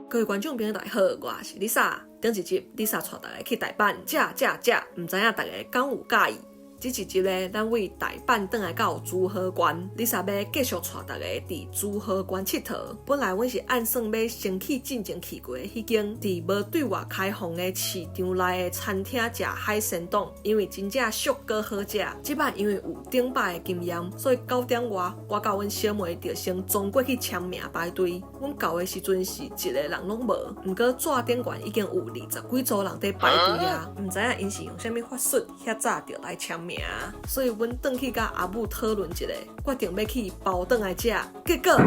各位觀眾朋友，大家好，我是 Lisa。頂一集 Lisa 帶大家去大阪食食食，毋知影大家敢有佮意？這一集咧，咱對大阪轉來到滋賀縣，Lisa 欲繼續帶大家佇滋賀縣𨑨迌。本來阮是按算欲先去進前去過的彼間，佇無對外開放的市場內的餐廳食海鮮丼，因為真正俗閣好食。這擺因為有頂擺的經驗，所以9點外，我佮阮小妹就先衝過去簽名排隊。阮到的時陣是一个人攏無，毋過紙頂懸已經有20幾組人佇排隊啊！毋知影𪜶是用啥物法術，遐早就來簽名，所以阮轉去佮阿母討論一下，決定欲去包轉來食。結果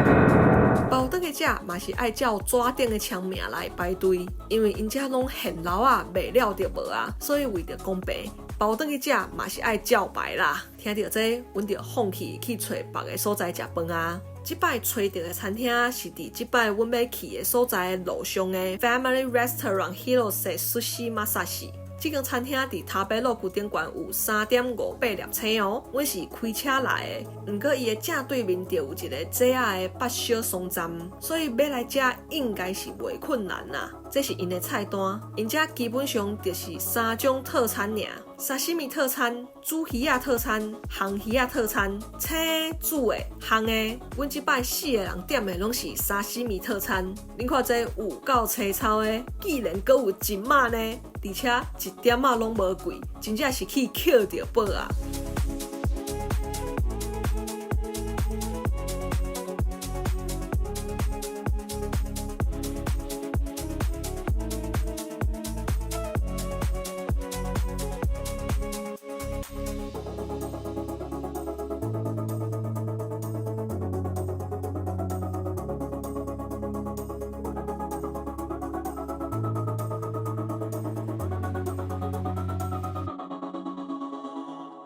包轉去食嘛是愛照紙頂的簽名來排隊，因為𪜶遮攏現流仔賣了就無啊，所以為著公平，包轉去食嘛是愛照排啦。聽著這，阮就放棄去揣別个所在食飯啊。這擺揣著的餐廳是佇這擺阮欲去的所在路上的 Family Restaurant Hirose Sushi Masashi。這間餐廳佇 Tabelog 頂懸有3.58粒星哦。阮是開車來的，毋過伊的正對面就有一个 JR 的八小松站，所以欲來遮應該是袂困難啦。這是𪜶的菜單，𪜶遮基本上就是三種套餐爾：沙西米套餐、煮魚仔套餐、烘魚仔套餐，青的、煮的、烘的。阮這擺四个人點的攏是沙西米套餐。恁看這有夠青草的，竟然閣有蟳仔呢，而且一點仔攏無貴，真正是去抾著寶啊！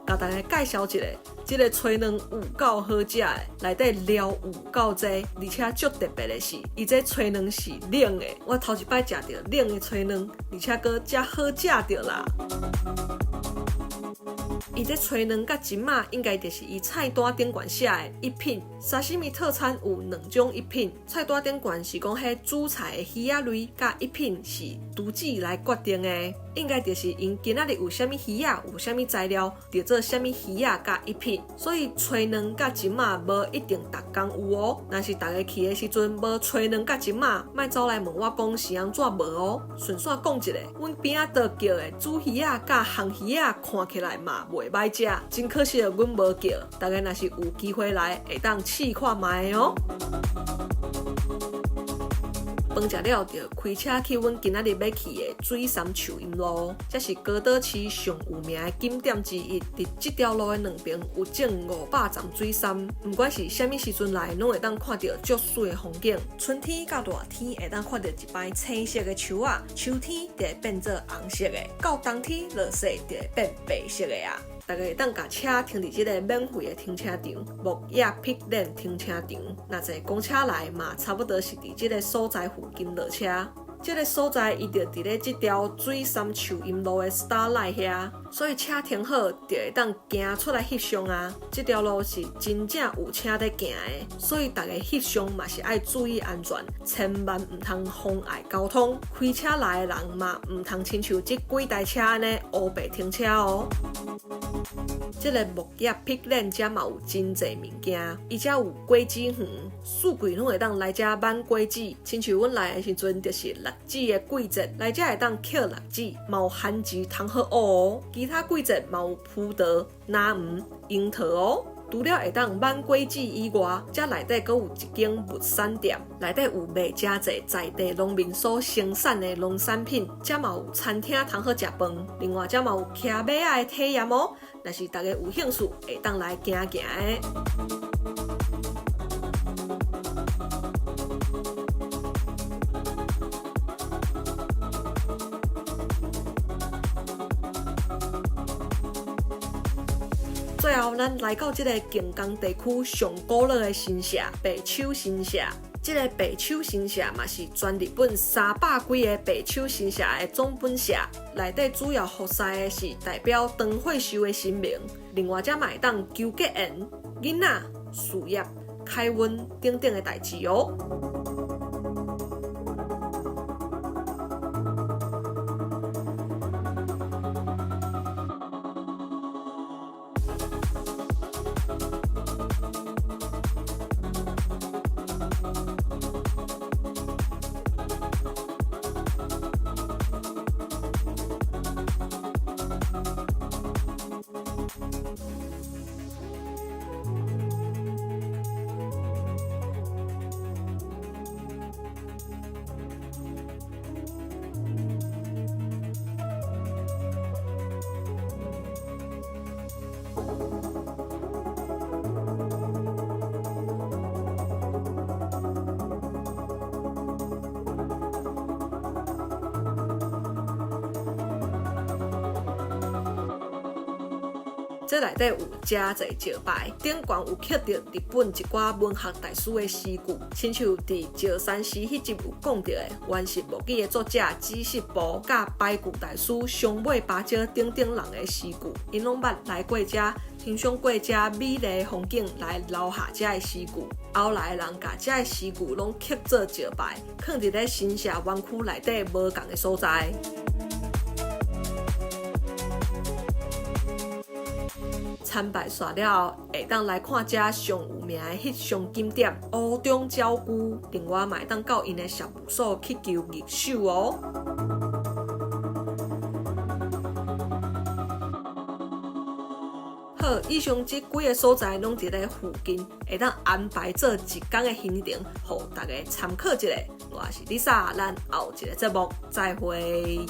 共大家介紹一下，這个炊卵有夠好食的，內底料有夠濟，而且足特別的是，伊這炊卵是冷的。我頭一擺食著冷的炊卵，而且閣遮好食著啦。伊這炊卵佮蟳仔應該就是伊菜單頂懸寫的一品。沙西米套餐有兩種一品，菜單頂懸是講彼主菜的魚仔類，佮一品是廚師來決定的，應該就是𪜶今仔日有啥物魚仔，有啥物材料，就做啥物魚仔佮一品。所以炊卵佮蟳仔無一定逐工有哦。若是逐家去的時陣無炊卵佮蟳仔，莫走來問我講是按怎無哦。順紲講一下，阮邊仔桌叫的煮魚仔佮烘魚仔，看起來嘛袂䆀食，真可惜阮無叫。逐家若是有機會來，會當試看覓哦。飯食了，就開車去阮今仔日欲去的水杉樹蔭路，這是高島市上有名的景點之一。佇這條路的兩邊有種500叢水杉，毋管是啥物時陣來，攏會當看著足媠的風景。春天佮熱天會當看著一排青色的樹仔，秋天就會變做紅色的，到冬天落雪就會變白色的啊。大家會當共車停佇這个免費的停車場，木葉碧蓮停車場。若坐公車來嘛，差不多是佇這个所在附近落車。這个所在伊就佇咧這條水杉樹蔭路的 Starlight 遐，所以車停好就會當行出來翕相啊。這條路是真正有車佇行的，所以大家翕相嘛是愛注意安全，千萬毋通妨礙交通。開車來的人嘛毋通親像這幾台車按呢烏白停車哦。這个木葉碧蓮遮嘛有真濟物件，伊遮有果子園，四季攏會當來遮挽果子。親像阮來的時陣，就是栗子的季節，來遮會當抾栗子，嘛有番薯通好挖哦。其他季節嘛有葡萄、藍莓、櫻桃哦。除了會當挽果子以外，遮內底閣有一間物產店，內底有賣誠濟在地農民所生產的農產品。遮嘛有餐廳通好食飯，另外遮嘛有騎馬仔的體驗哦。若是大家有興趣，會當來行行的。最後，咱來到這个靜岡地區上古老的神社——白手神社。這个白手神社嘛是全日本300幾个白手神社的總本社。內底主要服侍的是代表長歲壽的神明。另外，遮嘛會當求結緣、囡仔、事業、開運等等的代誌哦。這內底有誠濟石牌，頂懸有刻著日本一寡文學大師的詩句，親像佇石山詩彼集有講著的，原始木記的作者紫式部，佮俳句大師松尾芭蕉等等人的詩句，𪜶攏捌來過遮，欣賞過遮美麗風景來留下遮的詩句。後來人共遮的詩句攏刻做石牌，囥佇咧新社園區內底無仝的所在。參拜煞了後，會當來看遮上有名的翕相景點烏中鳥居，另外嘛會當到𪜶的事務所去求義手哦。好，以上這幾个所在攏佇咧附近，會當安排做一工的行程，予大家參考一下。我是 Lisa，咱後一个節目再會。